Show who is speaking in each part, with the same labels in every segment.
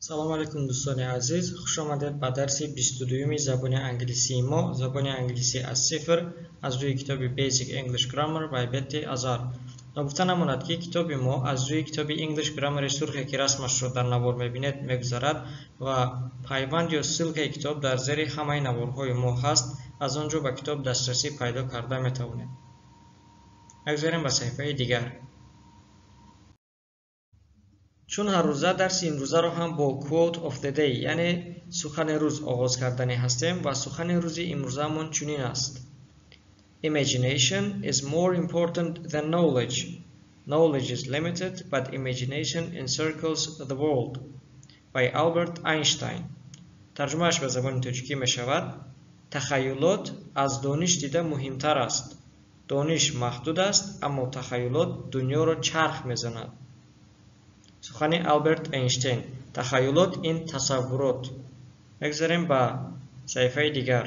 Speaker 1: Салом алейкум, дӯстони азиз, хуш омадед ба дарси 22-юми забони англисии мо, забони англисӣ аз сифр, аз рӯи китоби Basic English Grammar by Betty Azar. Ногуфта намонад, ки китоби мо аз рӯи китоби English Grammar сурхе, ки расмашро дар навор мебинед, мегузарад ва пайванд ё ссылкаи китоб дар зери ҳамаи наворҳои мо ҳаст. Аз он ҷо ба китоб дастрасӣ пайдо карда метавонед. Мегузарем ба саҳифаи дигар. Чун ҳаррӯза, дарси имрӯзаро ҳам бо quote of the day, яъне сухани рӯз, оғоз карданӣ ҳастем ва сухани рӯзи имрӯзаамон чунин аст: Imagination is more important than knowledge. Knowledge is limited, but imagination encircles the world. By Albert Einstein. Тарҷумааш ба забони тоҷикӣ мешавад: тахайюлот аз дониш дида муҳимтар аст. Дониш маҳдуд аст, аммо тахайюлот дунёро чарх мезанад. Сухани Алберт Эйнштейн. Тахайюлот ин тасаввурот. Мегузарем ба саҳифаи дигар.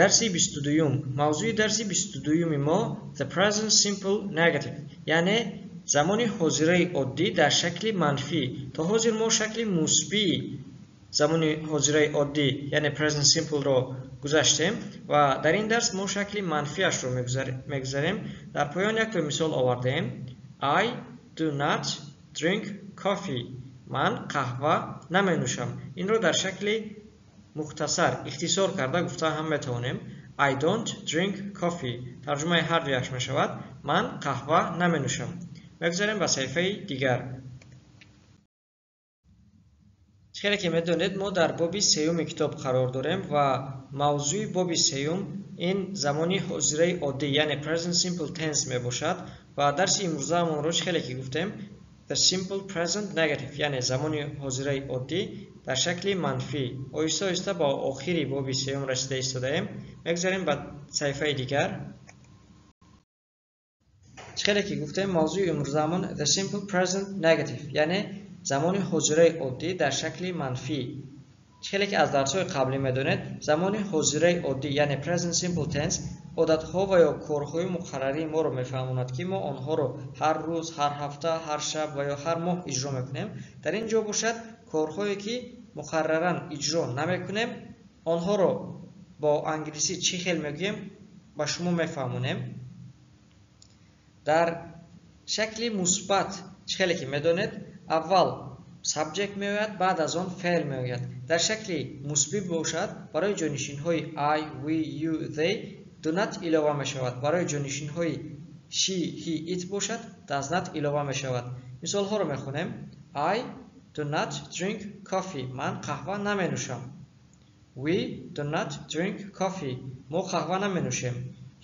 Speaker 1: Дарси 22-юм. Мавзӯи дарси 22-юми мо the present simple negative, яъне замони ҳозираи оддӣ дар шакли манфӣ. То ҳозир мо шакли мусбии замони ҳозираи оддӣ, яъне present simple-ро гузаштем ва дар ин дарс мо шакли манфиашро мегузарем. Дар поён якто мисол овардаем: I do not drink coffee. Ман қаҳва наменӯшам. Инро дар шакли мухтасар, ихтисор карда гуфта ҳам метавонем: I don't drink coffee. Тарҷумаи ҳар дуяш мешавад: ман қаҳва наменӯшам. Мегузарем ба саҳифаи дигар. Чӣ хеле ки медонед, мо дар боби сеюми китоб қарор дорем ва мавзӯи боби сеюм ин замони ҳозираи оддӣ, яъне present simple tense мебошад ва дарси имрӯзаамонро, чӣ хеле ки гуфтем, the simple present negative, яъне замони ҳозираи оддӣ дар шакли манфӣ. Оҳиста оҳиста ба охири боби сеюм расида истодаем. Мегузарем ба саҳифаи дигар. Чӣ хеле ки гуфтем, мавзӯи имрӯзаамон the simple present negative, яъне замони ҳозираи оддӣ дар шакли манфӣ. Чӣ хеле ки аз дарсҳои қаблӣ медонед, замони ҳозираи оддӣ, яъне present simple tense, одатҳо ва ё корҳои муқаррарии моро мефаҳмонад, ки мо онҳоро ҳар рӯз, ҳар ҳафта, ҳар шаб ва ё ҳар моҳ иҷро мекунем. Дар ин ҷо бошад, корҳое ки муқарраран иҷро намекунем, онҳоро бо англисӣ чӣ хел мегӯем, ба шумо мефаҳмонем. Дар шакли мусбат, чӣ хеле ки медонед, аввал subject меояд, баъд аз он феъл меояд. Дар шакли мусбӣ бошад, барои ҷонишинҳои I, we, you, they do not илова мешавад. Барои ҷонишинҳои she, he, it бошад, does not илова мешавад. Мисолҳоро мехонем: I do not drink coffee. Ман қаҳва наменӯшам. We do not drink coffee. Мо қаҳва наменӯшем.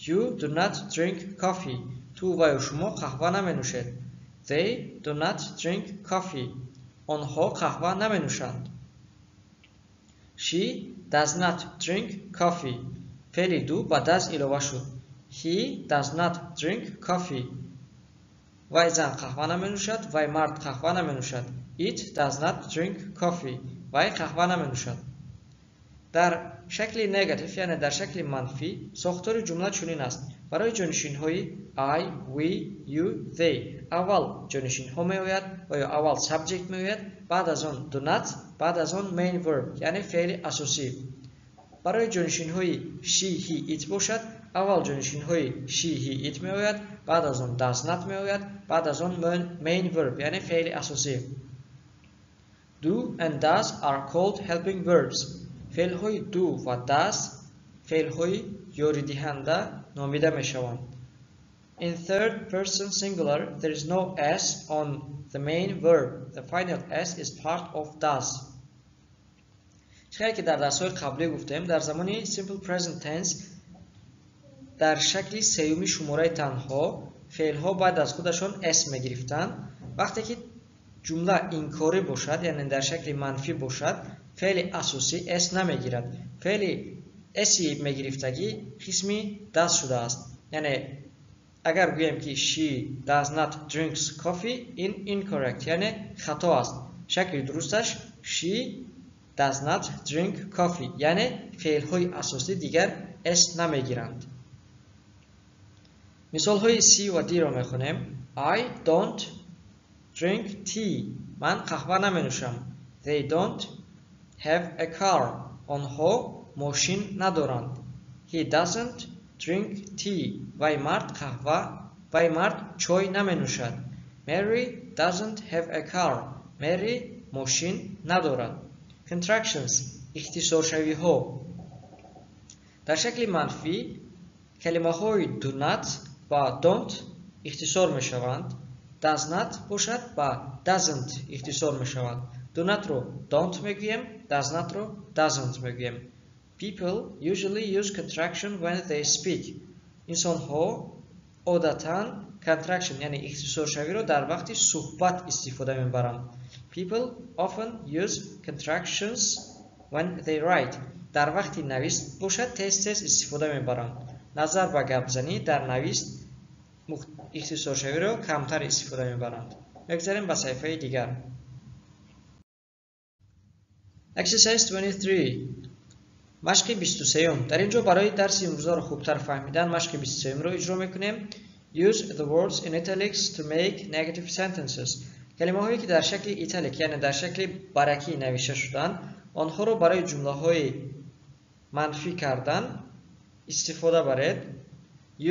Speaker 1: You do not drink coffee. Ту ва ё шумо қаҳва наменӯшед. They do not drink coffee. Онҳо қаҳва наменӯшанд. She does not drink coffee. Феъли do ба does илова шуд. He does not drink coffee. Вай зан қаҳва наменӯшад, вай мард қаҳва наменӯшад. It does not drink coffee. Вай қаҳва наменӯшад. Дар шакли negative, яъне дар шакли манфӣ, сохтори ҷумла чунин аст: барои ҷонишинҳои I, we, you, they аввал ҷонишинҳо меояд ва ё аввал subject меояд, баъд аз он do not, баъд аз он main verb, яъне феъли асосӣ. Барои ҷонишинҳои she, he, it бошад, аввал ҷонишинҳои she, he, it меояд, баъд аз он does not меояд, баъд аз он main verb, яъне феъли асосӣ. Do and does are called helping verbs. Феълҳои do ва does феълҳои ёридиҳанда номида мешаванд. In third person singular, there is no s on the main verb. The final s is part of does. Чӣ ки дар дарсҳои қаблӣ гуфтем, дар замони simple present tense дар шакли сеюми шумораи танҳо феълҳо баъд аз худашон s мегирифтанд. Вақте ки ҷумла инкорӣ бошад, яъне дар шакли манфӣ бошад, феъли асосӣ s намегирад. Феъли s-и мегирифтагӣ қисми does шудааст. Яъне агар гӯем, ки she does not drinks coffee, ин incorrect, яъне хато аст. Шакли дурусташ she does not drink coffee, яъне феълҳои асосӣ дигар s намегиранд. Мисолҳои C ва D-ро мехонем: I don't drink tea. Ман қаҳва наменӯшам. They don't have a car. Онҳо мошин надоранд. He doesn't drink tea. Вай мард қаҳва, вай мард чой наменӯшад. Mary doesn't have a car. Mary мошин надорад. Contractions, ихтисоршавиҳо. Дар шакли манфӣ калимаҳои do not ва don't ихтисор мешаванд. Does not бошад, ба doesn't ихтисор мешавад. Do not-ро don't мегӯем, does not-ро doesn't мегӯем. People usually use contraction when they speak. Инсонҳо одатан contraction, яъне ихтисоршавиро дар вақти суҳбат истифода мебаранд. People often use contractions when they write. Дар вақти навист бошад, тез-тез истифода мебаранд. Назар ба гапзанӣ, дар навист ихтисоршавиро камтар истифода мебаранд. Мегзарем ба саҳифаи дигар. Exercise 23. Машқи 23. Дар ин ҷо барои дарси имрӯзаро хубтар фаҳмидан машқи 23-ро иҷро мекунем. Use the words in italics to make negative sentences. Калимаҳое ки дар шакли italic, яъне дар шакли баракӣ навишта шуданд, онҳоро барои ҷумлаҳои манфӣ кардан истифода баред.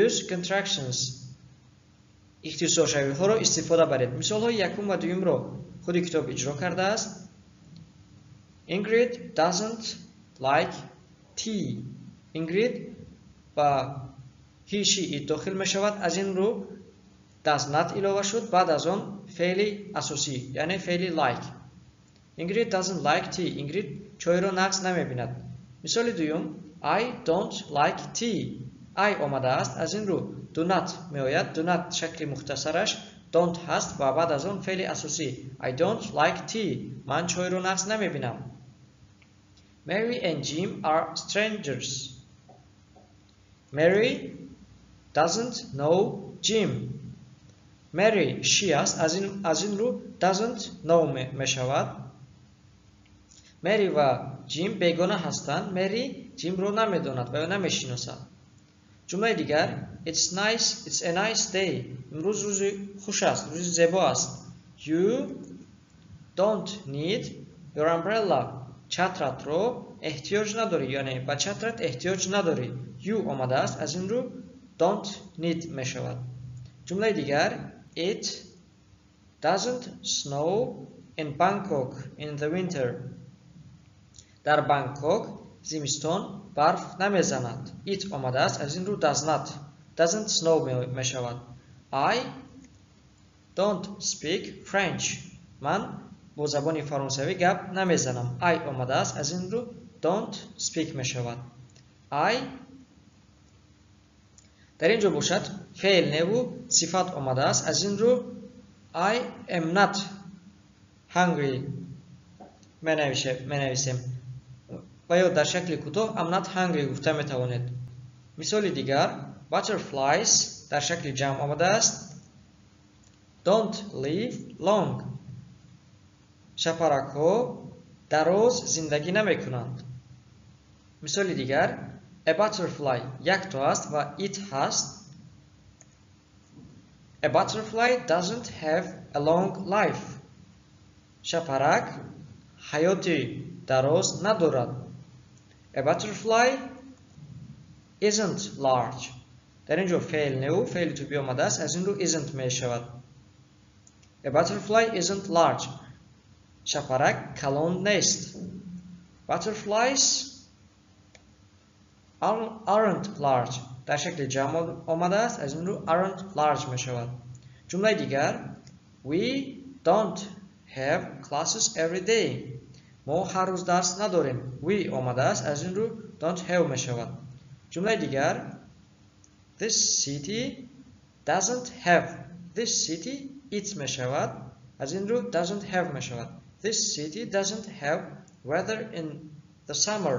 Speaker 1: Use contractions. Ихтисоршавиҳоро истифода баред. Мисолҳои якум ва дуюмро худи китоб иҷро кардааст. Ingrid doesn't like tea. Ingrid ба he, she, it дохил мешавад. Аз ин рӯ does not илова шуд, баъд аз он феъли асосӣ, яъне феъли like. Ingrid doesn't like tea. Ingrid чойро нағз намебинад. Мисоли дуюм, I don't like tea. I омадааст, аз ин рӯ do not меояд. Do not шакли мухтасараш don't ҳаст ва баъд аз он феъли асосӣ. I don't like tea. Ман чойро нағз намебинам. Mary and Jim are strangers. Mary doesn't know Jim. Mary she аст, аз ин рӯ doesn't know мешавад. Mary ва Jim бегона ҳастанд. Mary Jimро намедонад ва ё намешиносад. Ҷумлаи дигар, it's nice, it's a nice day. Имрӯз рӯзи хуш аст, рӯзи зебо аст. You don't need your umbrella. Чатратро эҳтиёҷ надорӣ, яъне ба чатрат эҳтиёҷ надорӣ. You омадааст, аз ин рӯ don't need мешавад. Ҷумлаи дигар, it doesn't snow in Bangkok in the winter. Дар Бангкок зимистон барф намезанад. It омадааст, аз ин рӯ does not, doesn't snow мешавад. I don't speak French. Ман бо забони фаронсавӣ гап намезанам. I омадааст, аз ин рӯ don't speak мешавад. I дар ин ҷо бошад феъл неву сифат омадааст, аз ин рӯ I am not hungry менависем ва ё дар шакли кӯтоҳ I'm not hungry гуфта метавонед. Мисоли дигар, butterflies дар шакли ҷамъ омадааст. Don't live long. Шапаракҳо дароз зиндагӣ намекунанд. Мисоли дигар, a butterfly якто аст ва it ҳаст. A butterfly doesn't have a long life. Шапарак ҳаёти дароз надорад. A butterfly isn't large. Дар ин ҷо феъл неу феъли to be омадааст, аз ин рӯ isn't мешавад. A butterfly isn't large. Шапарак калон нест. Butterflies aren't large. Дар шакли ҷамъ омадааст, аз ин рӯ aren't large мешавад. Ҷумлаи дигар, we don't have classes every day. Мо ҳар рӯз дарс надорем. We омадааст, аз ин рӯ don't have мешавад. Ҷумлаи дигар, this city doesn't have. This city it мешавад, аз ин рӯ doesn't have мешавад. This city doesn't have weather in the summer.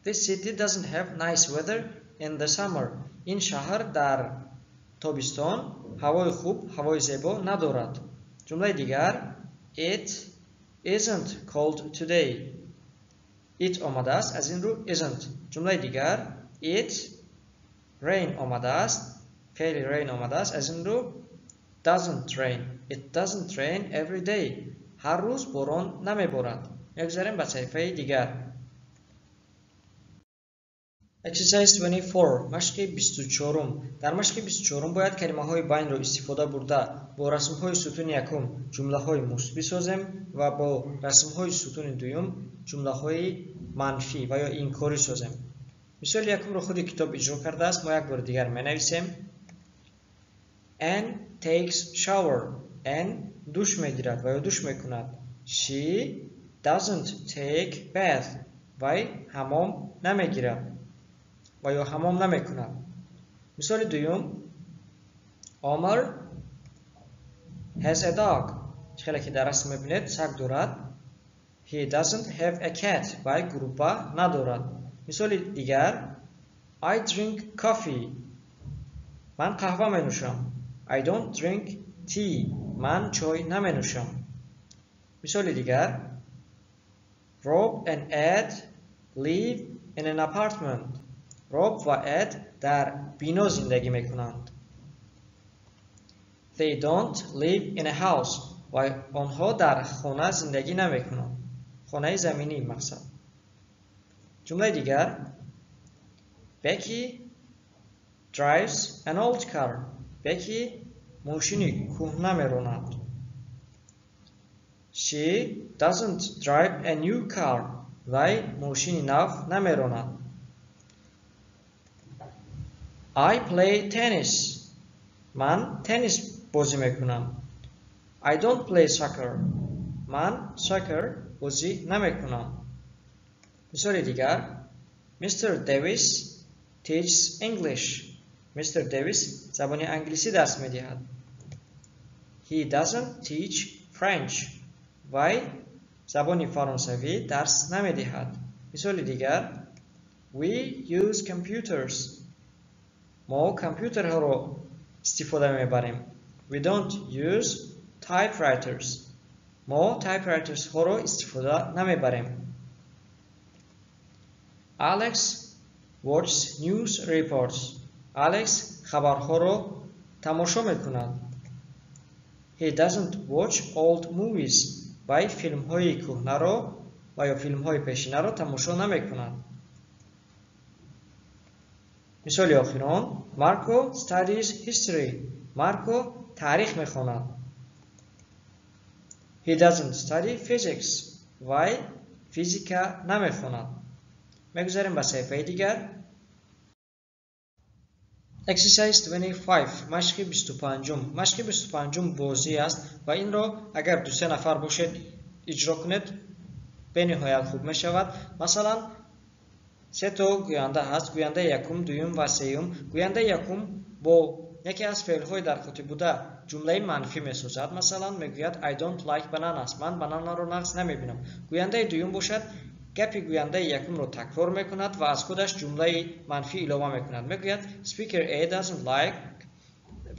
Speaker 1: This city doesn't have nice weather in the summer. Ин шаҳр дар тобистон ҳавои хуб, ҳавои зебо надорад. Ҷумлаи дигар, it isn't cold today. It омадааст, аз ин рӯ isn't. Ҷумлаи дигар, it rain омадааст, феъли rain омадааст, аз ин рӯ doesn't rain. It doesn't rain every day. Ҳар рӯз борон намеборад. Мегузарем ба саҳифаи дигар. Exercise 24. Машқи 24. Дар машқи 24 бояд калимаҳои байнро истифода бурда бо расмҳои сутуни якум ҷумлаҳои мусбӣ созем ва бо расмҳои сутуни дуюм ҷумлаҳои манфӣ ва ё инкорӣ созем. Мисоли якумро худи китоб иҷро кардааст, мо як бори дигар менависем. Ann takes shower. Ann душ мегирад ва ё душ мекунад. She doesn't take bath. Вай ҳамом намегирад ва ё ҳамом намекунад. Мисоли дуюм: Omar has a dog. Хеле ки дар расм мебинед, саг дорад. He doesn't have a cat. Вай гурба надорад. Мисоли дигар: I drink coffee. Ман қаҳва менӯшам. I don't drink tea. Ман чой наменӯшам. Мисоли дигар: Rob and Ed live in an apartment. Роб ва Эд дар бино зиндагӣ мекунанд. They don't live in a house. Ва онҳо дар хона зиндагӣ намекунанд. Хонаи заминӣ мақсад. Ҷумлаи дигар: Becky drives an old car. Becky мошини кӯҳна меронад. She doesn't drive a new car. Вай мошини нав намеронад. I play tennis. Ман теннис бозӣ мекунам. I don't play soccer. Ман soccer бозӣ намекунам. Мисоли дигар: Mr. Davis teaches English. Mr. Davis забони англисӣ дарс медиҳад. He doesn't teach French. Вай забони фаронсавӣ дарс намедиҳад. Мисоли дигар: We use computers. Мо компютерҳоро истифода мебарем. We don't use typewriters. Мо typewritersҳоро истифода намебарем. Alex watches news reports. Alex хабарҳоро тамошо мекунад. He doesn't watch old movies. Вай филмҳои кӯҳнаро ва ё филмҳои пешинаро тамошо намекунад. Мисоли охирон: Marco studies history. Марко таърих мехонад. He doesn't study physics. Вай физика намехонад. Мегузарем ба саҳифаи дигар. Exercise 25. Машқи 25. Машқи 25 бозӣ аст ва инро агар ду-се нафар бошед иҷро кунед, бениҳоят хуб мешавад. Масалан, се то гӯянда ҳаст: гӯяндаи якум, дуюм ва сеюм. Гӯяндаи якум бо яке аз феълҳои дар қутӣ буда ҷумлаи манфӣ месозад. Масалан, мегӯяд: I don't like bananas. Ман бананаро нағз намебинам. Гӯяндаи дуюм бошад, гапи гӯяндаи якумро такрор мекунад ва аз худаш ҷумлаи манфӣ илова мекунад. Мегӯяд: Speaker A doesn't like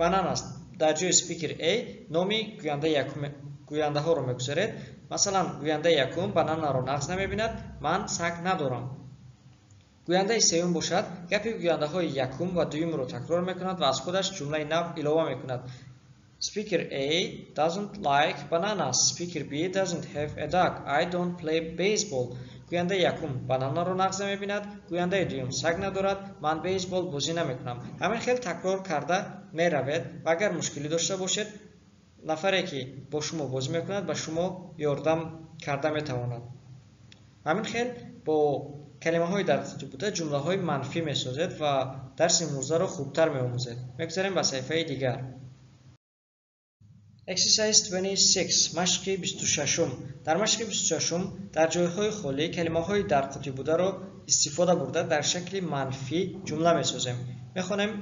Speaker 1: bananas. Дар ҷои Speaker A номи гӯяндаи якум гӯяндаҳоро мегузоред. Масалан, гӯяндаи якум бананаро нағз намебинад, ман саг надорам. Гӯяндаи сеюм бошад, гапи гӯяндаҳои якум ва дуюмро такрор мекунад ва аз худаш ҷумлаи нав илова мекунад. Speaker A doesn't like bananas. Speaker B doesn't have a dog. I don't play baseball. Гӯяндаи якум бананаро нағз намебинад, гӯяндаи дуюм саг надорад, ман бейсбол бозӣ намекунам. Ҳамин хел такрор карда меравед ва агар мушкилӣ дошта бошед, нафаре ки бо шумо бозӣ мекунад, ба шумо ёрдам карда метавонад. Ҳамин хел бо калимаҳои дар қутӣ буда ҷумлаҳои манфӣ месозед ва дарси имрӯзаро хубтар меомӯзед. Мегузарем ба саҳифаи дигар. Exercise 26. Машқи 26. Дар машқи 26 дар ҷойҳои холӣ калимаҳои дар қутӣ бударо истифода бурда дар шакли манфӣ ҷумла месозем. Мехонем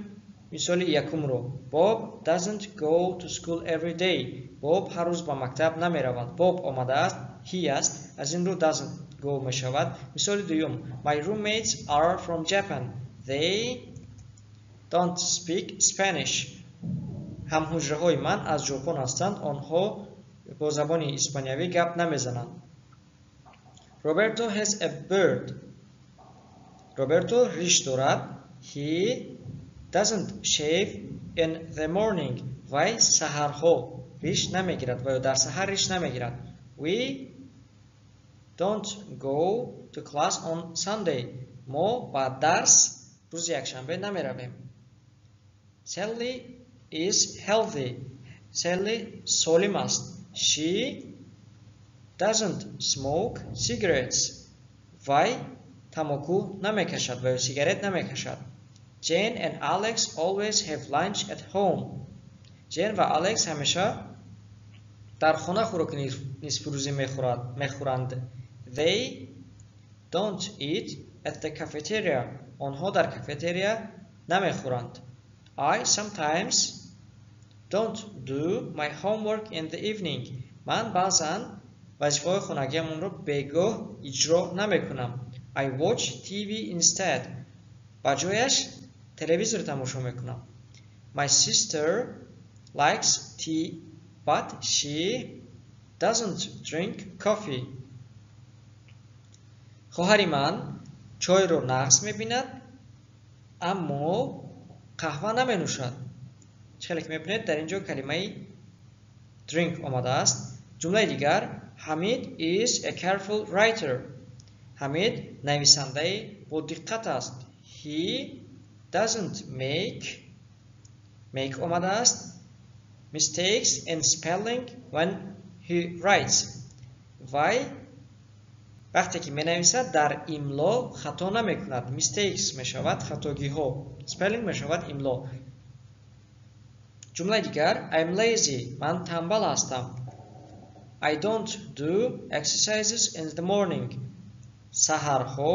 Speaker 1: мисоли якумро. Bob doesn't go to school every day. Bob ҳар рӯз ба мактаб намеравад. Bob омадааст, he аст, аз ин рӯ doesn't go мешавад. Мисоли дуюм: My roommates are from Japan. They don't speak Spanish. Ҳамҳуҷраҳои ман аз Ҷопон ҳастанд, онҳо бо забони испаниявӣ гап намезананд. Roberto has a beard. Роберто риш дорад. He doesn't shave in the morning. Вай саҳарҳо риш намегирад ва ё дар саҳар риш намегирад. We don't go to class on Sunday. Мо ба дарс рӯзи якшанбе намеравем. Sally is healthy. Sally солим аст. She doesn't smoke cigarettes. Вай тамоку намекашад ва ё сигарет намекашад. Jane and Alex always have lunch at home. Jane ва Alex ҳамеша дар хона хӯроки нисфирӯзӣ мехӯранд. They don't eat at the cafeteria. Онҳо дар кафетерия намехӯранд. I sometimes don't do my homework in the evening. Ман баъзан вазифаҳои хонагиамонро бегоҳ иҷро намекунам. I watch TV instead. Ба ҷояш телевизор тамошо мекунам. My sister likes tea, but she doesn't drink coffee. Хоҳари ман чойро нағз мебинад, аммо қаҳва наменӯшад. Чӣ хеле ки мебинед, дар ин ҷо калимаи drink омадааст. Ҷумлаи дигар: Hamid is a careful writer. Ҳамид нависандаи бодиққат аст. He doesn't make омадааст mistakes in spelling when he writes. Вай вақте ки менависад, дар имло хато намекунад. Mistakes мешавад хатогиҳо, spelling мешавад имло. Ҷумлаи дигар: I'm lazy. Ман танбал ҳастам. I don't do exercises in the morning. Саҳарҳо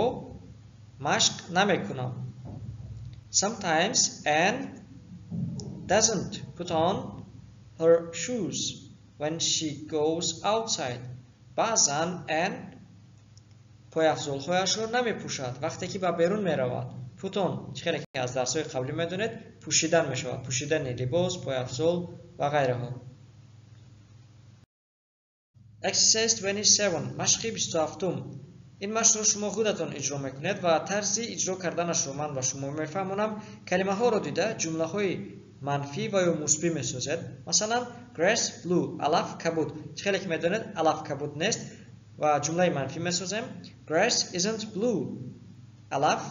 Speaker 1: машқ намекунам. Sometimes Anne doesn't put on her shoes when she goes outside. Баъзан Anne пойафзолҳояшро намепӯшад вақте ки ба берун меравад. Put on, чӣ хеле ки аз дарсҳои қаблӣ медонед, пӯшидан мешавад. Пӯшидани либос, пойафзол ва ғайраҳо. Exercise 27, машқи 27. Ин машқро шумо худатон иҷро мекунед ва тарзи иҷро карданашро ман ба шумо мефаҳмонам. Калимаҳоро дида ҷумлаҳои манфӣ ва ё мусбӣ месозед. Масалан, grass blue, алаф кабуд. Чӣ хеле ки медонед, алаф кабуд нест ва ҷумлаи манфӣ месозем. Grass isn't blue. Алаф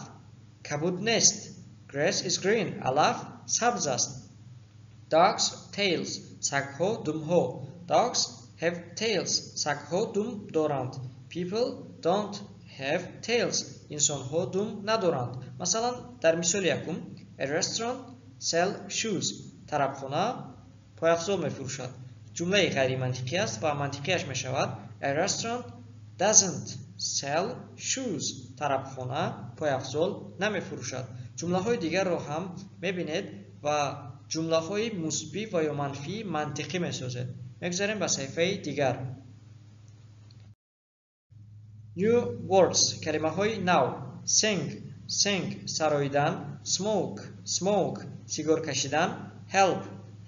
Speaker 1: кабуд нест. Grass is green. Алаф сабз аст. Dogs tails. Сагҳо думҳо. Dogs have tails. Сагҳо дум доранд. People don't have tails. Инсонҳо дум надоранд. Масалан, дар мисоли якум, a restaurant sell shoes. Тарабхона пойафзол мефурӯшад. Ҷумлаи ғайримантиқӣ аст ва мантиқиаш мешавад a restaurant doesn't sell shoes. Тарабхона пойафзол намефурӯшад. Ҷумлаҳои дигарро ҳам мебинед ва ҷумлаҳои мусбӣ ва ё манфии мантиқӣ месозед. Мегузарем ба саҳифаи дигар. New words, калимаҳои нав. Sing, sing, сароидан. Smoke, smoke, сигор кашидан. Help,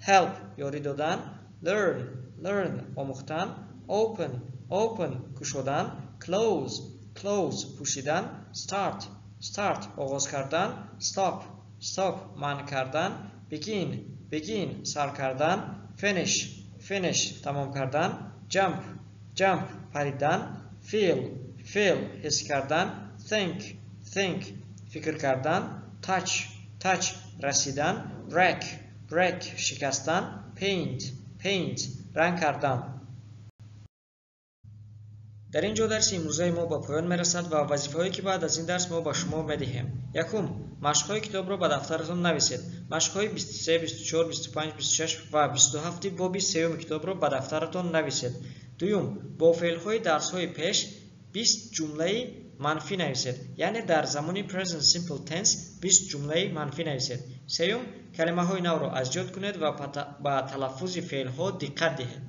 Speaker 1: help, ёрӣ додан. Learn, learn, омӯхтан. Open, open, кушодан. Close, close, пӯшидан. Start, start, оғоз кардан. Stop, stop, манъ кардан. Begin, begin, сар кардан. Finish, finish, тамом кардан. Jump, jump, паридан. Feel, feel, ҳис кардан. Think, think, фикр кардан. Touch, touch, расидан. Break, break, шикастан. Paint, paint, ранг кардан. Дар ин ҷо дарси имрӯзаи мо ба поён мерасад ва вазифаҳое ки баъд аз ин дарс мо ба шумо медиҳем. Якум, машқҳои китобро ба дафтаратон нависед. Машқҳои 23, 24, 25, 26 ва 27 боби сеюми китобро ба дафтаратон нависед. Дуюм, бо феълҳои дарсҳои пеш 20 ҷумлаи манфӣ нависед. Яъне дар замони present simple tense 20 ҷумлаи манфӣ нависед. Сеюм, калимаҳои навро аз ёд кунед ва ба талаффузи феълҳо диққат диҳед.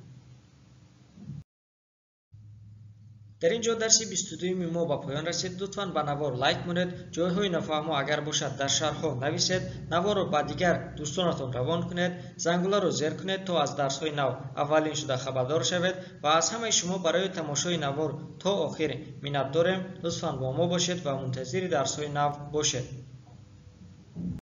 Speaker 1: Дар ин ҷо дарси 22-юми мо ба поён расид. Лутфан ба навор лайк монед, ҷойҳои нофаҳмо агар бошад дар шарҳҳо нависед, наворро ба дигар дӯстонатон равон кунед, зангуларо зер кунед то аз дарсҳои нав аввалин шуда хабардор шавед ва аз ҳамаи шумо барои тамошои навор то охир миннатдорем. Лутфан бо мо бошед ва мунтазири дарсҳои нав бошед.